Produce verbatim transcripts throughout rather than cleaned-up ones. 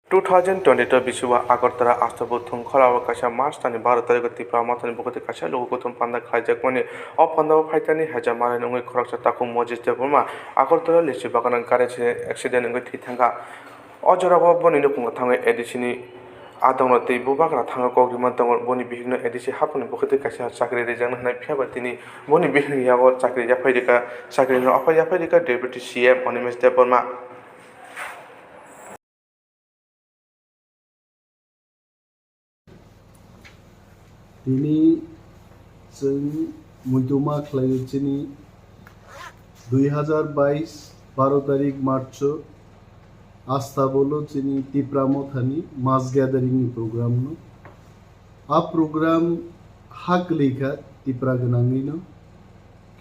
Two thousand twenty-two bisi o Agartala Astabul thongkhorao kaisa March talni baro tarikh o Tipra Mothani bukhuk twi kaisa luku kuthum panda khlaijakmani. O pandao phaitani haja manani wngwi khoroksa takhuk Moses Debbarma Agartala Lichi Bagan gari accident wngwi thwi thangkha. O jorao boni nukhungo thangwi A D C ni adongno tei bubagra thangwi kok rima tongo. Boni bihikno A D C haphangni bukhuk twi kaisa chakri rijakna hwnwi, phiyaba tini boni bihikni yago chakri yaphai rikha, chakrino aphai yaphai rikha Deputy C M Animesh Debbarma. Tini chwng muituma khlaio chini dui hazar bais baro tarik March o Astabolo chini Tipra Mothani mass gathering ni program no. A program ha kwlwi kha Tipra gwnangwi no,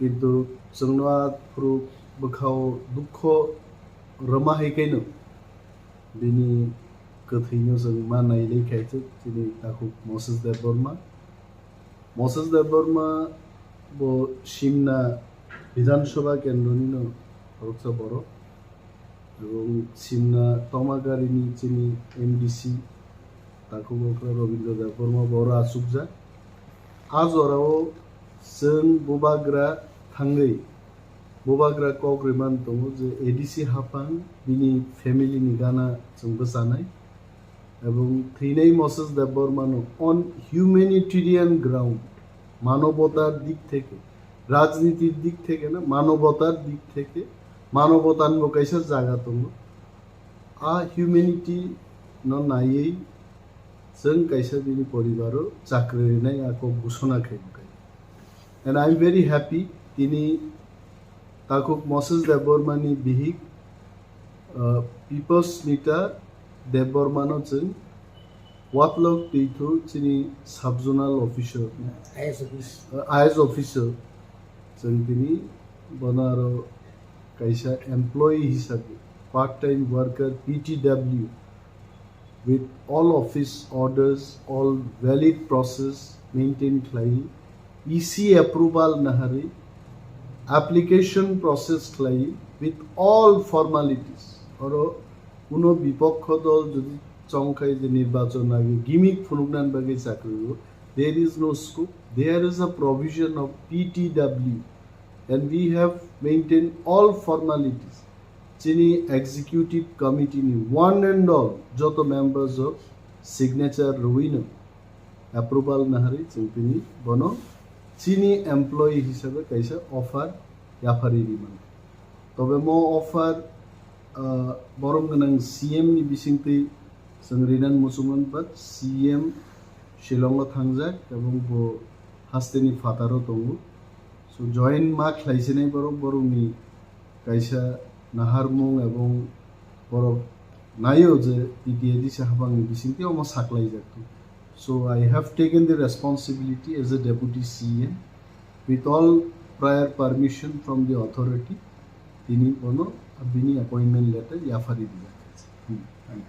kintu chwngno a phuru bwkhao dukho rwma hai khe no bini kwthwino chwng ma nailai khaisuk chini takhuk Moses Debbarma. Moses Debbarma bo Simna Bidhan Sabha kendroni no khoroksa borok. Ebong Simna Tomagarini chini M D C takhuk okra Rabindra Debbarma bo oro achukjak. A jorao chwng bubagra thangwi bubagra kok rwmani tongo je A D C haphang bini family ni gana chwng bwchanai. Ebong thwinai Moses Debbarmano on humanitarian ground, manobotar dik theke, rajnitir dik theke na, manobotar dik theke, manobotarni bo kaisa jaga tongo. A humanity no naiwi chwng kaisa bini poribaro chakri rinai a kok ghosona khaibwkha. And I am very happy, tini takhuk Moses Debbarmani bihik, uh, Pipos Nita Debbarmano chwng Watlok Twithu chini sub-zonal officer, I S office. Uh, I S officer, chwng tini bono aro kaisa employee hisabe, part-time worker, P T W, with all office orders, all valid process maintain khlai, E C approval naharwi, application process khlai, with all formalities. Oro kuno bipokho dol jodi chongkhai je nirbachon age gimmick phunuknani bagwi chakri o, there is no scope. There is a provision of P T W, and we have maintained all formalities. Chini executive committee ni one and all joto members o signature rwino approval naharwi chwng tini bono chini employee hisabe kaisa offer yaphari ri mankha. Tobe mo offer, ah, borom gwnang C M ni bisingtwi chwng rinani muchungmani, but C M Shillong o thangjak ebong bo hasteni phataro tongo. So join ma khlaisinai borok, borokni kaisa naharmung ebong borok naio je T T A D C haphangni bisingtwi omo saklaijak. So I have taken the responsibility as a deputy C M with all prior permission from the authority. Tini bono bini appointment letter yaphari dijak. Hmm.